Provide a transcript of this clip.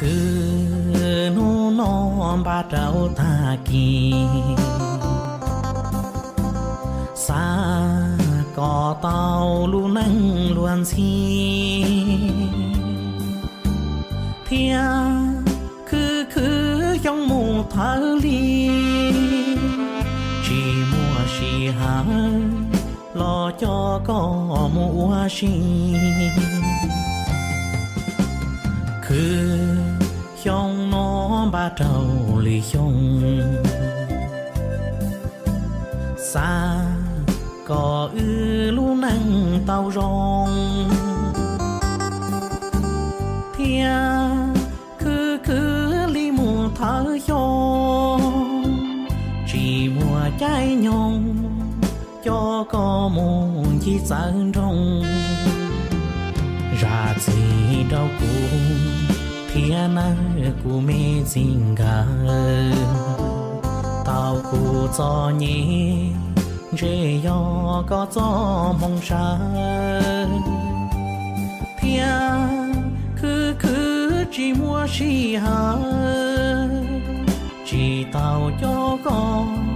Kwv, hnub no npaj rau tag kis, xav kom tau lub neej luag ntxhi, thiab khwv khwv xyoo mus thawj li, tsis muaj sij hawm los coj koj mus ua si. Khwv, xyoo no npaj rau lwm xyoo, xav kom wb lub neej tau zoo, thiab khwv khwv li mus thawj xyoo, tsis muaj caij nyoog coj koj mus ncig txawv nroog. Zam txim rau kuv thiab nawb kuv me txiv nkawd, tau kuv txom nyem ntshe yog koj txoj hmoo sawv, thiab khwv khwv tsis muaj sij hawm, tsis tau coj koj